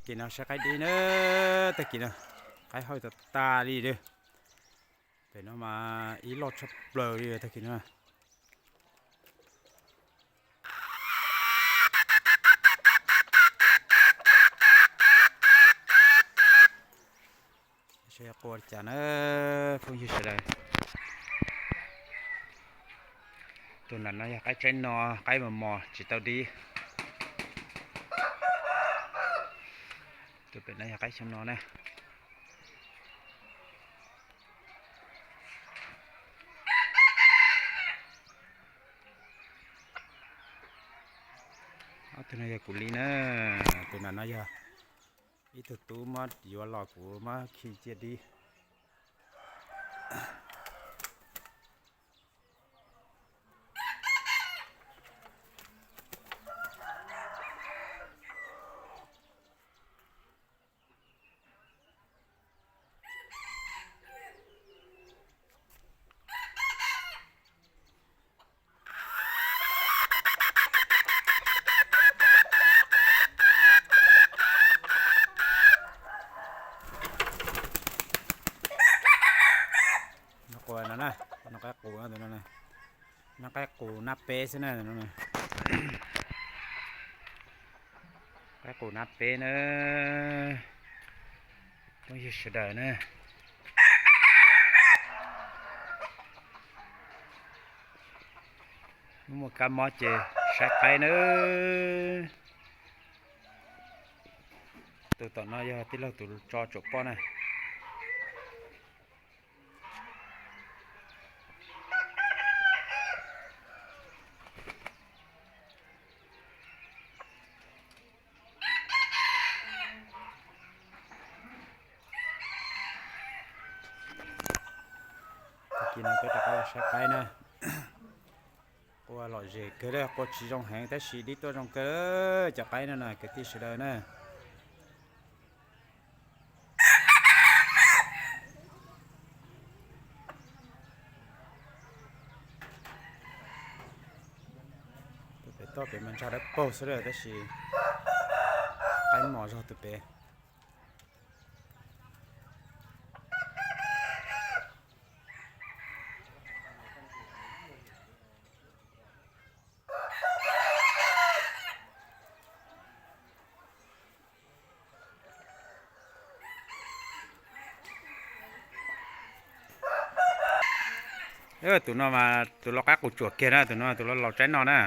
Tim no saib qaib dib na, tag kis no qaib hawj tas tas li lawm. Pem no mas ib loj tshaj plaws li tag kis no. Saib qua li cas na, phooj ywg sawv daws. Tus nram no yog qaib tsaib no, qaib mos mos tsis tau dib. Tus pem no yog qaib xyoo no na. Ob tug no yog kuv li na, tus nram no yog ib tug tub muab yuav los kuv muab khi cia dib. No qua no na, no qaib qus no, no qaib qus nab peb xwb na. Qaib qus nab peb na, phooj ywg sawv daws na. Muaj kab mob ces saib qaib na. Tus tom no yog tij laug tus tso tsuam poj na. Tag kis no peb rov qab los saib qaib na. Qua lom zem kawg li, qua tsis zoo heev tab sis dib tuaj zoo kawg cov qaib no na kwv tij sawv daws na. Tus pem toj pem mas ntsag dawb paug xwb lawm tab sis qaib mos zog tus pem. Tus no mas tus lau qaib qus tsuam kiag na, tus no tus lau laus tsaib no na.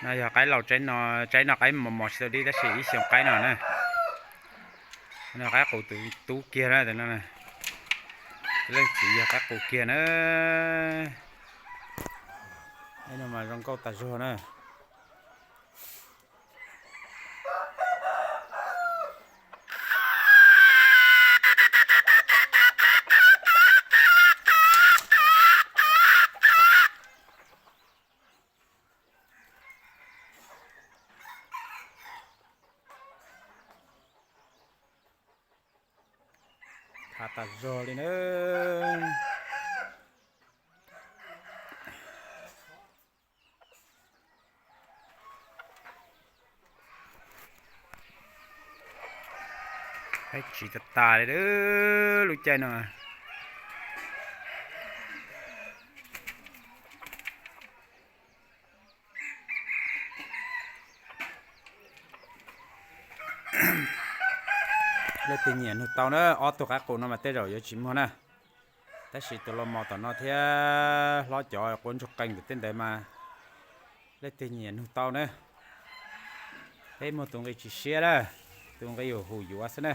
No yog qaib laus tsaib no, tsaib no qaib mos mos tsis tau dib tab sis ib xyoos qaib no na. No qaib qus tus tub kiag na, tus no leej txiv yog qaib qus kiag na. No mas zoo nkauj tas zog na. Khav tas zog li na. Qaib tsiv tas tas li lub caij no. Leej twg nyiam nug tau na, ob tug qaib qus no mas tej zaum yuav tsis muag na. Tab sis tus lau mos tom no thiab hlob cov quav ntsuag qees ntawm tej ntawd mas leej twg nyiam nug tau na. Peb muag tus nqi tsis siab na, tus nqi yuav hu yuav xwb na.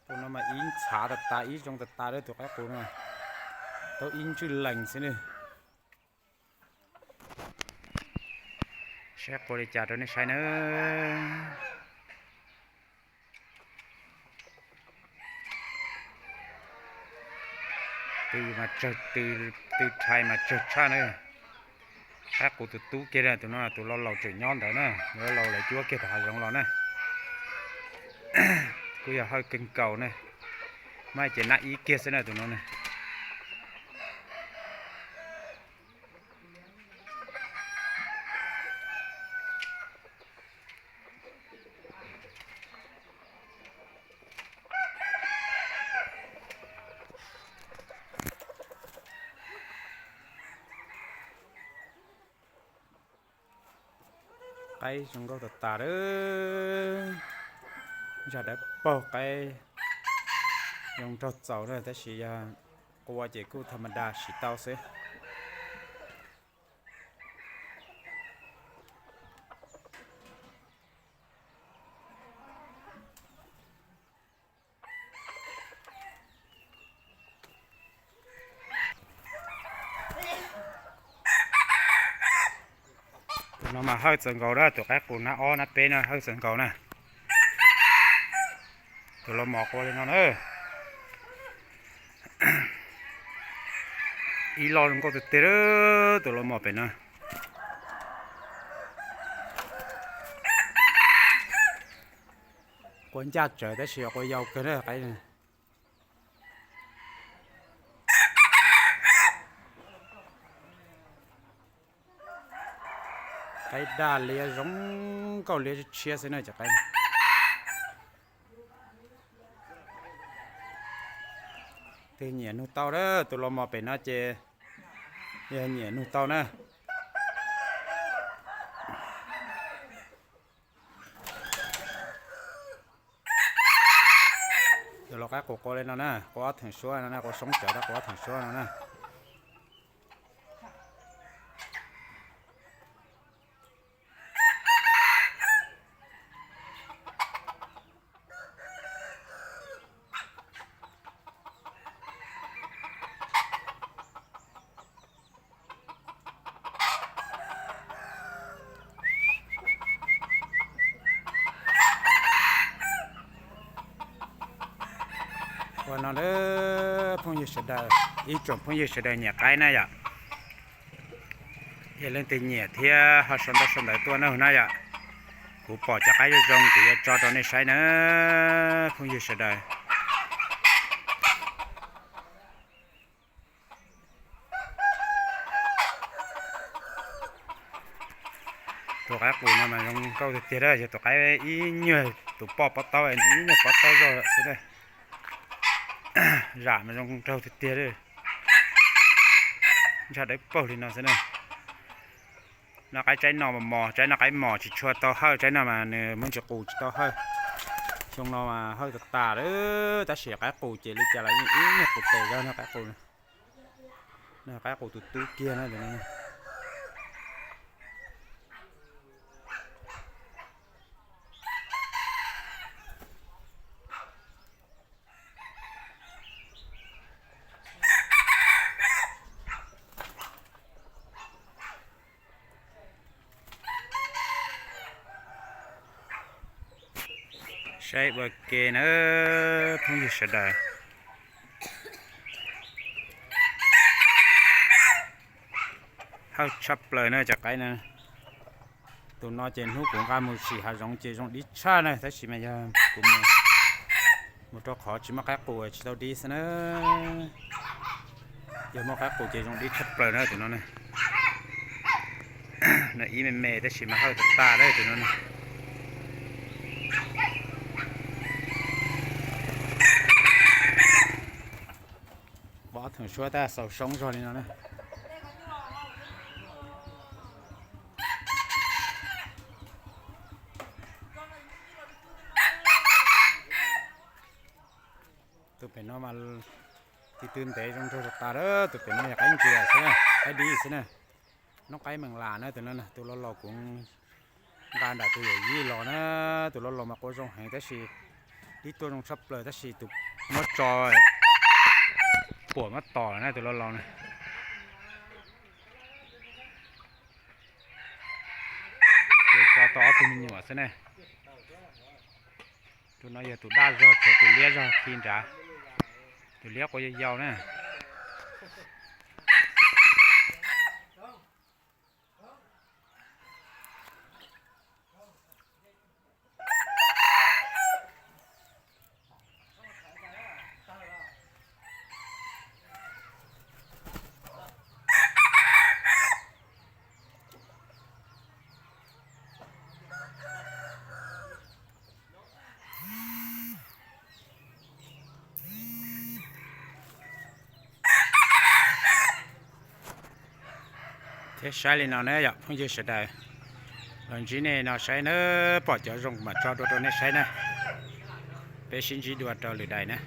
Tus no mas ib ntxhav tas tas ib zoo tas tas li tus qaib qus no, tau ib ntswj lees xwb na. Saib qua li cas rau nej saib na. Tw mas tsawg, tw rhais mas tsawg tshaj na. Qaib qus tus tub kiag na, tus no tus lau laus tseem nyob ntawd na, lau laus lawv cuab kiag tom hav zoov los na. Kuj yog hawj kawg nkaus ne. Mas ces nab ib kiag xwb na tus no ne. Qaib zoo nkauj tas tas lawm. Zaj dawb paug, qaib zoo nraug txaus na, tab sis yog qua ces kuj tha ma da siv tau xwb. Tus no mas hawj txawv nkaus na, tus qaib qus nab ob nab peb no hawj txawv nkaus na. Tus los mos qua li no na. Ib lo zoo nkauj tiag tiag, tus los mos pem no. Qua ncaj tsawv tab sis qua yau kawg na qaib. Qaib daj liab zoo nkauj liab tshiab xwb na cov qaib. Tus nyiam nug tau na, tus los mos pem no ces yog nyiam nug tau na. Tus los qaib qus qua li no na, qua ob theem suab no na, qua soob tsawv rau qua ob theem suab no na. Ua no phooj ywg sawv daws, ib tsoom phooj ywg sawv daws nyiam qaib na yom. Yog leej twg nyiam thiab ho sau ntaub sau ntawv tuaj na na yom. Kuv pom cov qaib zoo zoo kuv yuav tso rau nej saib na phooj ywg sawv daws. Tus qaib qus no mas zoo nkauj tiag tiag, yog tus qaib ib nyuag tus poj pob taub, ib nyuag pob taub zog xwb na. Zam mas zoo nraug tiag tiag, ntsha dawb paug li no xwb na. No qaib tsaib no mas mos, tsaib no qaib mos tsis tshua tau hawj, tsaib no mas nws muaj ntsis qus tsis tau hawj. Xyoo no mas hawj tas tas lawm, tab sis qaib qus ces li cas los yeej ib nyuag qus tes zog no qaib qus. No qaib qus tus tub kiag na. Saib ua ke na phooj ywg sawv daws. Hawj tshaj plaws na cov qaib na. Tus no ces hnub kuv nqa mus sim hav zoov ces zoo dib tshaj na, tab sis mas yog kuv mus rau qhov tsis muaj qaib qus tsis tau dib xwb na. Yog muaj qaib qus ces zoo dib tshaj plaws na tus no na. No ib me me tab sis mas hawj tas tas lawm tus no na. Pov theem suab tab xaus soob zog li no na. Tus pem no mas tis tw ntev zoo nraug tas tas lawm, tus pem no yog qaib ntsia xwb na, qaib dib xwb na. Noob qaib meem lam na tus no, tus lo laus kuv nqa nram tus yawm yij los na, tus lo laus mas qua zoo heev tab sis dib tuaj zoo tshaj plaws tab sis tus muab tso puam muab tom na tus lo laus na. Tus tso tau ob tug me nyuam xwb ne. Tus no yog tus daj zog, tshuav tus liab zog khi nrad. Tus liab qua yau yau na. Saib li no na yom phooj ywg sawv daws, los ntsib nej no saib na, pom cov zoo mam tso dua rau nej saib na. Peb sib ntsib dua rau lwm daim na.